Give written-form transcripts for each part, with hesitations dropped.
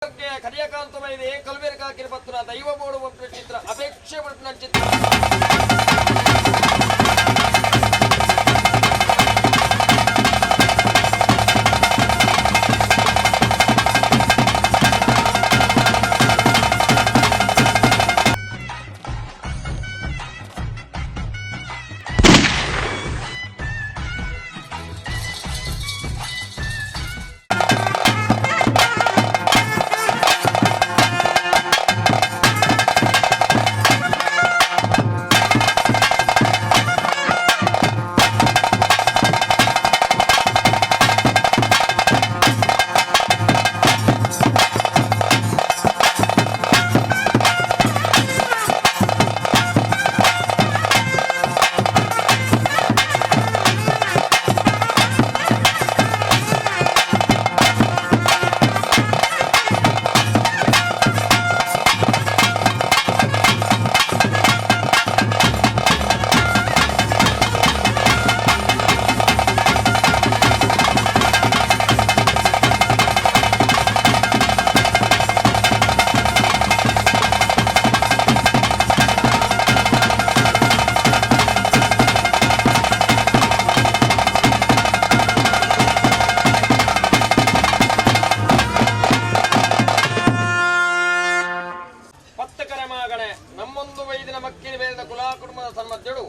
ಕರಿಯಕಾಂತಮೈದೆ ಕಲ್ವೇರ್ ಪತ್ರ ದೈವ ಬೋಡು ಚಿತ್ರ ಅಪೇಕ್ಷೆ ಪಡ್ಪಿನ ಚಿತ್ರ. ನಮ್ಮೊಂದು ವೈದಿನ ಮಕ್ಕಿನ ಬೇದ ಕುಲಾ ಕುಟುಂಬದ ಸನ್ಮಧ್ಯಡು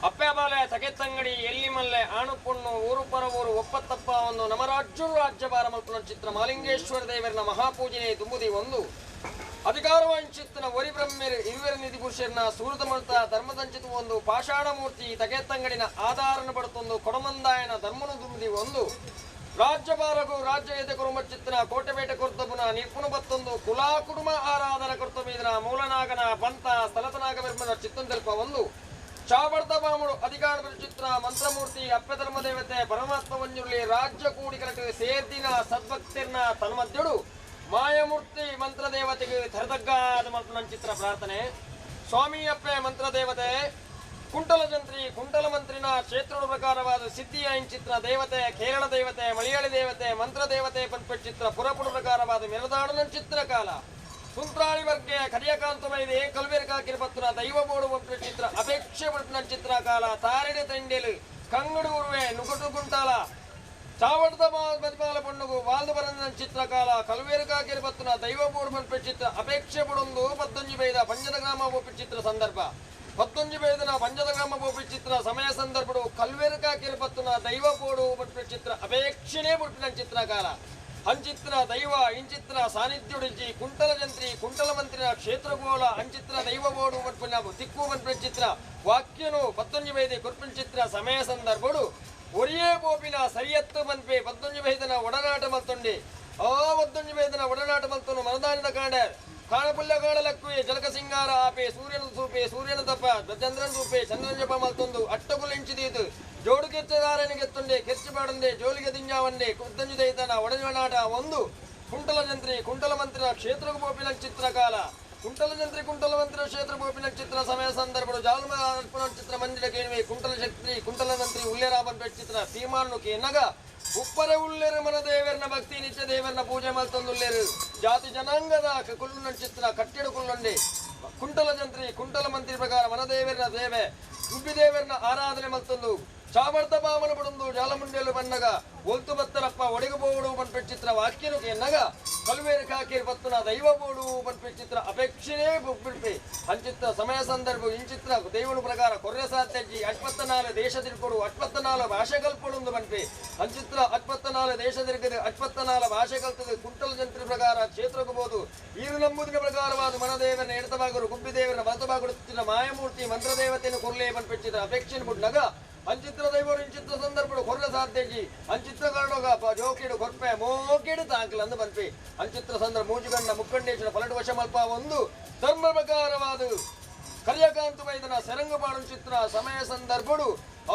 ಅಪ್ಪೆ ಬಾಲೆ ತಗೆತ್ತಂಗಡಿ ಎಲ್ಲಿ ಮಲ್ಲೆ ಆಣು ಪೊಣ್ಣು ಊರು ಪರ ಊರು ಒಪ್ಪತ್ತಪ್ಪ ಒಂದು ನಮರಾಜ್ಯರು ರಾಜ್ಯಭಾರ ಮಲ್ಪುನ ಚಿತ್ರ ಮಾಲಿಂಗೇಶ್ವರ ದೇವರನ ಮಹಾಪೂಜನೆ ತುಂಬುದಿ ಒಂದು ಅಧಿಕಾರವಾಂಚಿತ್ತನ ಒರಿ ಬ್ರಹ್ಮೆರು ಇರುವೆರ ನಿಧಿ ಪುರುಷರನ ಸೂರತ ಮಲ್ತ ಧರ್ಮದಂಚಿತ ಒಂದು ಪಾಷಾಣ ಮೂರ್ತಿ ತಗೆತ್ತಂಗಡಿನ ಆಧಾರನ ಪಡುತ್ತೊಂದು ಕೊಡಮಂದಾಯನ ಧರ್ಮನು ತುಂಬುದಿ ಒಂದು ರಾಜ್ಯಭಾರಗು ರಾಜ್ಯ ಎದೆ ಕುರುಮಚಿತ್ತನ ಕೋಟೆಬೇಟೆ ಕೊರ್ತಬುನ ನಿರ್ಪುಣ ಬತ್ತೊಂದು ಕುಲಾ ಕುಟುಂಬ ಆರಾಧನ ಕರ್ತಬೀದನ ಮೂಲನಾಗನ ಪಂತ ಸ್ಥಳತನಾಗ ಬೆರ್ಮನ ಚಿತ್ತಂದೆಲ್ಪ ಒಂದು ಚಾವರ್ದ ಬಾಮುಡು ಅಧಿಕಾರದ ಚಿತ್ರ ಮಂತ್ರಮೂರ್ತಿ ಅಪ್ಪೆ ಧರ್ಮದೇವತೆ ಪರಮಾತ್ಮ ಮಂಜುರ್ಲಿ ರಾಜ್ಯ ಕೂಡಿಕರಟು ಸೇರ್ದಿನ ಸದ್ಭಕ್ತಿರ್ನ ತನ್ಮಧ್ಯಡು ಮಾಯಮೂರ್ತಿ ಮಂತ್ರದೇವತೆಗೆ ಥರದಗ್ಗಾದ ಮಲ್ಪನ ಚಿತ್ರ ಪ್ರಾರ್ಥನೆ. ಸ್ವಾಮಿ ಅಪ್ಪೆ ಮಂತ್ರದೇವತೆ ಕುಂಟಲ ಜಂತ್ರಿ ಕುಂಟಲ ಮಂತ್ರಿನ ಕ್ಷೇತ್ರದ ಪ್ರಕಾರವಾದ ಸಿದ್ಧಿಯ ಚಿತ್ರ ದೇವತೆ ಕೇರಳ ದೇವತೆ ಮಲಯಾಳಿ ದೇವತೆ ಮಂತ್ರ ದೇವತೆ ಪಂಪ ಚಿತ್ರ ಪುರಪುರ ಪ್ರಕಾರವಾದ ಮೆರದಾಡನ ಚಿತ್ರಕಾಲ ಸುಂತ್ರಾಳಿ ವರ್ಗೆ ಕರಿಯಕಾಂತಮೈದೆ ಕಲ್ವೇರ್ ಕಾಕಿರ ದೈವ ಬೋಡು ಪಂಪ ಚಿತ್ರ ಅಪೇಕ್ಷೆ ಪಡ್ಪಿನ ಚಿತ್ರಕಾಲ ತಾರಿಡೆ ತಂಡೇಲು ಕಂಗಡು ಉರುವೆ ನುಗುಟು ಗುಂಟಾಲ ಚಾವಟದ ಬದಿಪಾಲ ಪಣ್ಣುಗು ವಾಲ್ದ ಬರಂದ ಚಿತ್ರಕಾಲ ಕಲ್ವೇರು ಕಾಕಿರ ಪತ್ತುನ ದೈವ ಬೋಡು ಪಂಪ ಚಿತ್ರ ಅಪೇಕ್ಷೆ ಪಡೊಂದು ಪತ್ತೊಂಜಿ ಬೈದ ಪಂಜದ ಗ್ರಾಮ ಒಪ್ಪಿ ಚಿತ್ರ ಸಂದರ್ಭ ಪತ್ತೊಂಜಿ ಬೈದನ ಪಂಜದ ಗ್ರಾಮ ಬೋಪಿ ಚಿತ್ರ ಸಮಯ ಸಂದರ್ಭಡು ಕಲ್ವೇರು ಕಾಕಿರ ಪತ್ತುನ ದೈವ ಬೋಡು ಪಟ್ಟ ಚಿತ್ರ ಅಪೇಕ್ಷೆನೇ ಪುಟ್ಟಿನ ಚಿತ್ರಕಾಲ ಅಂಚಿತ್ರ ದೈವ ಇಂಚಿತ್ರ ಸಾನ್ನಿಧ್ಯುಡಿಜಿ ಕುಂಟಲ ಜಂತ್ರಿ ಕುಂಟಲ ಮಂತ್ರಿನ ಕ್ಷೇತ್ರಗೋಳ ಅಂಚಿತ್ರ ದೈವ ಬೋಡು ಪಟ್ಪಿನ ತಿಕ್ಕು ಪನ್ಪಿನ ಚಿತ್ರ ವಾಕ್ಯನು ಪತ್ತೊಂಜಿ ಬೈದೆ ಕುರ್ಪಿನ ಚಿತ್ರ ಸಮಯ ಸಂದರ್ಭಡು ಒರಿಯೇ ಬೋಪಿನ ಸರಿಯತ್ತು ಮನ್ಪೆ ಪತ್ತೊಂಜಿ ಬೈದನ ಒಡನಾಟ ಮಲ್ತೊಂಡಿ ಆ ಒತ್ತೊಂಜಿ ಬೈದನ ಒಡನಾಟ ಮಲ್ತೊನು ಮನದಾನಿದ ಕಾಂಡರ್ ಕಾಣಪುಲ್ಲ ಕಾಣಲಕ್ಕುವೆ ಜಲಕ ಸಿಂಗಾರ ಆಪೆ ಸೂರ್ಯನ ಸೂಪೆ ಸೂರ್ಯನ ತಪ್ಪ ಚಂದ್ರನ ಸೂಪೆ ಚಂದ್ರನ ಜಪ ಮಲ್ತೊಂದು ಅಟ್ಟಗುಲಿಂಚಿದೀತು ಜೋಡು ಕೆಚ್ಚದಾರನಿಗೆತ್ತುಂಡೆ ಕೆಚ್ಚು ಬಾಡಂದೆ ಜೋಲಿಗೆ ದಿಂಜಾವಂಡೆ ಕುತ್ತಂಜು ದೈತನ ಒಡನಾಟ ಒಂದು ಕುಂಟಲ ಜಂತ್ರಿ ಕುಂಟಲ ಮಂತ್ರಿನ ಕ್ಷೇತ್ರకు ಬೋಪಿನ ಚಿತ್ರಕಾಲ ಕುಂಟಲ ಜಂತ್ರಿ ಕುಂಟಲ ಮಂತ್ರಿ ಕ್ಷೇತ್ರ ಬೋಪಿನ ಚಿತ್ರ ಸಮಯ ಸಂದರ್ಭಡು ಜಾಲ್ಮ ಚಿತ್ರ ಮಂದಿರ ಕೇಳುವೆ ಕುಂಟಲ ಶಕ್ತಿ ಕುಂಟಲ ಮಂತ್ರಿ ಉಲ್ಲೇರಾಬನ್ ಚಿತ್ರ ಸೀಮಾನು ಕೇನಗ ಉಪ್ಪರೆ ಉಲ್ಲೇರು ಮನ ದೇವರನ ಭಕ್ತಿ ನಿತ್ಯ ದೇವರನ ಪೂಜೆ ಮಲ್ತಂದುಲ್ಲೇರು ಜಾತಿ ಜನಾಂಗದ ಕುಲ್ಲು ಚಿತ್ರ ಕಟ್ಟಿಡು ಕುಲ್ಲುಂಡೆ ಕುಂಟಲ ಜಂತ್ರಿ ಕುಂಟಲ ಮಂತ್ರಿ ಪ್ರಕಾರ ಮನದೇವರನ ದೇವೆ ಗುಬ್ಬಿ ದೇವರನ ಆರಾಧನೆ ಮಲ್ತಂದು ಚಾಮರ್ದ ಬಾಮನ ಪಡೊಂದು ಜಾಲಮುಂಡೇಲು ಬನ್ನಗ ಒಲ್ತು ಬತ್ತರಪ್ಪ ಒಡಗು ಬೋಡು ಪನ್ಪೆ ಚಿತ್ರ ವಾಕ್ಯನು ಎನ್ನಗ ಕಲ್ವೇರು ಕಾಕೇರಿ ಬತ್ತುನ ದೈವ ಬೋಡು ಪನ್ಪೆ ಚಿತ್ರ ಅಪೇಕ್ಷೆನೇ ಬಿಡ್ಪೆ ಅಂಚಿತ್ರ ಸಮಯ ಸಂದರ್ಭ ಇಂಚಿತ್ರ ದೈವನು ಪ್ರಕಾರ ಕೊರ್ರೆ ಸಾತ್ಯಜಿ ಅಟ್ಪತ್ತನಾಲು ದೇಶ ತಿರ್ಕೊಡು ಅಟ್ಪತ್ತನಾಲು ಭಾಷೆ ಕಲ್ಪೊಡುಂದು ಪನ್ಪೆ ಅಂಚಿತ್ರ ಅಟ್ಪತ್ತನಾಲು ದೇಶ ತಿರುಗದು ಅಟ್ಪತ್ತನಾಲು ಭಾಷೆ ಕಲ್ತದು ಕುಂಟಲ ಜಂತ್ರಿ ಪ್ರಕಾರ ಕ್ಷೇತ್ರಕ್ಕೆ ಬೋದು ಈರು ನಂಬುದಿನ ಪ್ರಕಾರವಾದ ಮನದೇವನ ಎಡತಬಾಗರು ಗುಬ್ಬಿ ದೇವರ ಬಲತಬಾಗುಡು ಮಾಯಮೂರ್ತಿ ಮಂತ್ರದೇವತೆಯನ್ನು ಕೊರ್ಲೆ ಪನ್ಪೆ ಚಿತ್ರ ಅಪೇಕ್ಷೆಯನ್ನು ಬಿಡ್ನಗ ಅಂಚಿತ್ರ ದೈವರು ಇಂಚಿತ್ರ ಸಂದರ್ಭಡು ಕೊರ್ರ ಸಾಧ್ಯಜಿ ಅಂಚಿತ್ರ ಕರ್ಣಗ ಜೋಕಿಡು ಕೊರ್ಪೆ ಮೋಕಿಡು ತಾಂಕಲಂದು ಪನ್ಪಿ ಅಂಚಿತ್ರ ಸಂದರ್ಭ ಮೂಜುಗಂಡ ಮುಕ್ಕಂಡೇಶ್ವರ ಪಲಟು ವಶ ಮಲ್ಪ ಒಂದು ಧರ್ಮ ಪ್ರಕಾರವಾದ ಕರಿಯಕಾಂತು ಮೈದನ ಸೆರಂಗು ಪಾಡು ಚಿತ್ರ ಸಮಯ ಸಂದರ್ಭಡು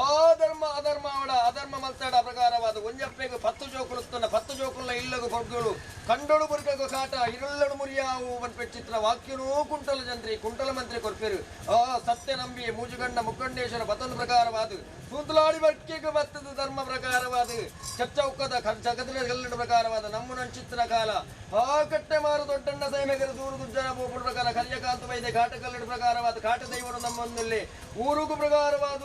ಆ ಧರ್ಮ ಅಧರ್ಮ ಅವಳ ಅಧರ್ಮ ಮಲ್ತಾಡ ಪ್ರಕಾರವಾದ ಒಂಜಪ್ಪೆಗೆ 10 ಜೋಕುಲುತ್ತನ 10 ಜೋಕುಲ ಇಲ್ಲಗು ಪೊರ್ಗುಳು ಕಂಡೊಡು ಬುರ್ಗು ಕಾಟ ಇರುಳ್ಳಡು ಮುರಿಯಾವು ಚಿತ್ರ ವಾಕ್ಯನೂ ಕುಂಟಲ ಜಂತ್ರಿ ಕುಂಟಲ ಮಂತ್ರಿ ಕೊರ್ಪೆರು ಆ ಸತ್ಯ ನಂಬಿ ಮೂಜುಗಂಡ ಮುಕ್ಕಂಡೇಶ್ವರ ಬತನ ಪ್ರಕಾರವಾದ ತೂತಲಾಡಿ ಬಕ್ಕೆಗೆ ಬತ್ತದ ಧರ್ಮ ಪ್ರಕಾರವಾದ ಚಚ್ಚೌಕದ ಜಗದ ಕಲ್ಲಡ ಪ್ರಕಾರವಾದ ನಮ್ಮನ ಚಿತ್ರ ಕಾಲ ಆ ಕಟ್ಟೆ ಮಾರು ದೊಡ್ಡಣ್ಣ ಸೈಮೆಗರ ದೂರು ದುರ್ಜನ ಬೋಪುಡ ಪ್ರಕಾರ ಕಲ್ಯಕಾಂತ ವೈದ್ಯ ಘಾಟ ಕಲ್ಲಡ ಪ್ರಕಾರವಾದ ಘಾಟ ದೈವರು ನಮ್ಮೊಂದಲ್ಲಿ ಊರುಗು ಪ್ರಕಾರವಾದ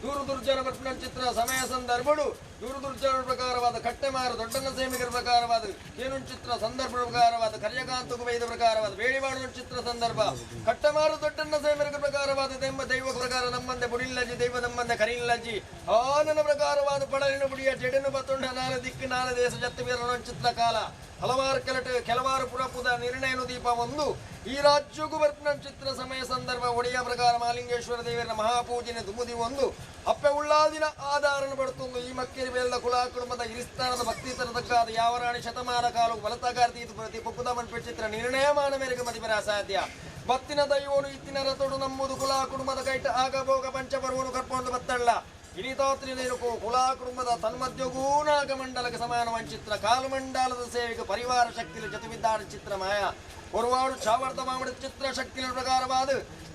ದೂರು ದುರ್ಜನ ಪಟ್ನ ಚಿತ್ರ ಸಮಯ ಸಂದರ್ಭಡು ದೂರು ದುರ್ಜನ ಪ್ರಕಾರವಾದ ಕಟ್ಟೆಮಾರು ದೊಡ್ಡನ ಸೇಮಿಗರ ಪ್ರಕಾರವಾದ ಏನು ಚಿತ್ರ ಸಂದರ್ಭ ಪ್ರಕಾರವಾದ ಕರ್ಯಕಾಂತಕು ವೈದ ಪ್ರಕಾರವಾದ ಬೇಡಿವಾಡುವ ಚಿತ್ರ ಸಂದರ್ಭ ಕಟ್ಟೆಮಾರು ದೊಡ್ಡನ್ನ ಸೇಮಿಗರ ಪ್ರಕಾರವಾದ ದೆಂಬ ದೈವ ಪ್ರಕಾರ ನಮ್ಮಂದೆ ಬುಡಿಲ್ಲಜ್ಜಿ ದೈವ ನಮ್ಮಂದೆ ಕರಿಲ್ಲಜ್ಜಿ ಆನನ ಪ್ರಕಾರವಾದ ಪಡಲಿನ ಬುಡಿಯ ಜಡೆನು ಬತ್ತೊಂಡ ನಾಲ ದಿಕ್ಕು ನಾಲ ದೇಶ ಜತ್ತು ವೀರನ ಚಿತ್ರ ಕಾಲ ಹಲವಾರು ಕೆಲಟ ಕೆಲವಾರು ಪುರಪುದ ನಿರ್ಣಯನು ದೀಪ ಒಂದು ಈ ರಾಜ್ಯಕ್ಕೂ ಬರ್ಪನ ಚಿತ್ರ ಸಮಯ ಸಂದರ್ಭ ಒಡೆಯ ಪ್ರಕಾರ ಮಾಲಿಂಗೇಶ್ವರ ದೇವರ ಮಹಾಪೂಜೆನ ದುಮುದಿ ಒಂದು ಅಪ್ಪೆ ಉಳ್ಳಾದಿನ ಆಧಾರನ ಪಡ್ತೊಂದು ಈ ಮಕ್ಕಿರಿ ಬೇಲದ ಕುಲ ಕುಟುಂಬದ ಹಿರಿಸ್ಥಾನದ ಭಕ್ತಿ ತರತಕ್ಕಾದ ಯಾವರಾಣಿ ಶತಮಾನ ಕಾಲು ಬಲತಗಾರ್ತಿ ಇದು ಪ್ರತಿ ಪುಪ್ಪುದ ಮನ್ಪೆ ಚಿತ್ರ ನಿರ್ಣಯ ಮಾನ ಮೇರೆಗೆ ಮದಿಪರ ಅಸಾಧ್ಯ ಬತ್ತಿನ ದೈವನು ಇತ್ತಿನ ರಥೋಡು ನಮ್ಮದು ಕುಲ ಕುಟುಂಬದ ಕೈಟ ಆಗಭೋಗ ಪಂಚಪರ್ವನು ಕರ್ಕೊಂಡು ಬತ್ತಳ್ಳ ಇನಿತಾತ್ರಿ ನೀರುಕು ಕುಲ ಕುಟುಂಬದ ತನ್ಮಧ್ಯಗೂ ನಾಗಮಂಡಲಕ್ಕೆ ಸಮಾನ ವಂಚಿತ್ರ ಕಾಲುಮಂಡಲದ ಸೇವೆಗೆ ಪರಿವಾರ ಶಕ್ತಿಯ ಜೊತೆವಿದ್ದಾಡ ಚಿತ್ರ ಮಾಯ ಒರುವಾಡು ಚಾವರ್ಧ ಮಾಮಡ ಚಿತ್ರ ಶಕ್ತಿಯ ಪ್ರಕಾರವಾದ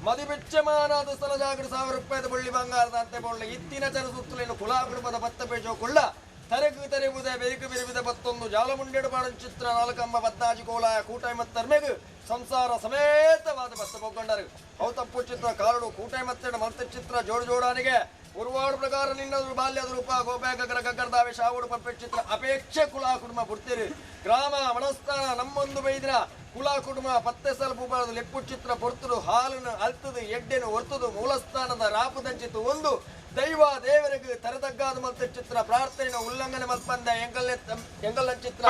ಮದಿಬೆಚ್ಚಮಾನಾದ ಸ್ಥಳ ಜಾಗೃ 1000 ರೂಪಾಯಿದ ಬಳ್ಳಿ ಬಂಗಾರದ ಅಂತೆ ಬೊಳ್ಳೆ ಇತ್ತಿನ ಚರಸುತ್ತಲೇನು ಕುಲ ಕುಟುಂಬದ ಬತ್ತ ಪೇಜೋ ಕೊಳ್ಳ ತರೆಗು ತೆರೆವುದೇ ಬೆರುಕು ಬೆರುವಿದ ಬತ್ತೊಂದು ಜಾಲಮುಂಡೆಡು ಪಾಡು ಚಿತ್ರ ನಾಲ್ಕಂಬ ಬತ್ತಾಜಿ ಕೋಲಾಯ ಕೂಟಾಯಿ ಮತ್ತರ್ಮೆಗು ಸಂಸಾರ ಸಮೇತವಾದ ಬತ್ತ ಪೊಗ್ಗೊಂಡರು ಅವು ತಪ್ಪು ಚಿತ್ರ ಕಾರಡು ಕೂಟಾಯಿ ಮತ್ತೆಡ ಮಂತ್ರ ಚಿತ್ರ ಜೋಡು ಜೋಡಾನಿಗೆ ಉರುವಾಡು ಪ್ರಕಾರ ನಿನ್ನ ಬಾಲ್ಯದ ರೂಪ ಗೋಪ್ಯಾಗರ ಗಗ್ಗರ್ದಾವೆ ಶಾವುಡು ಪಪ್ಪೆ ಚಿತ್ರ ಅಪೇಕ್ಷೆ ಕುಲ ಕುಟುಂಬ ಬಿಡ್ತೀರಿ ಗ್ರಾಮ ಮನಸ್ಥಾನ ನಮ್ಮೊಂದು ಬೈದಿನ ಕುಲ ಕುಟುಂಬ ಪತ್ತೆ ಸಲ್ಪ ಬಾರದು ಲೆಪ್ಪು ಚಿತ್ರ ಪೊರ್ತುಡು ಹಾಲನ್ನು ಅಲ್ತದು ಎಡ್ಡೆನು ಒರ್ತುದು ಮೂಲಸ್ಥಾನದ ರಾಪದಂಚಿತು ಒಂದು ದೈವ ದೇವರಿಗೆ ತರತಗ್ಗಾದ ಮಲ್ತ ಚಿತ್ರ ಪ್ರಾರ್ಥನೆಯ ಉಲ್ಲಂಘನೆ ಮಲ್ಪಂದ ಎಂಗಲ್ಲ ಚಿತ್ರ.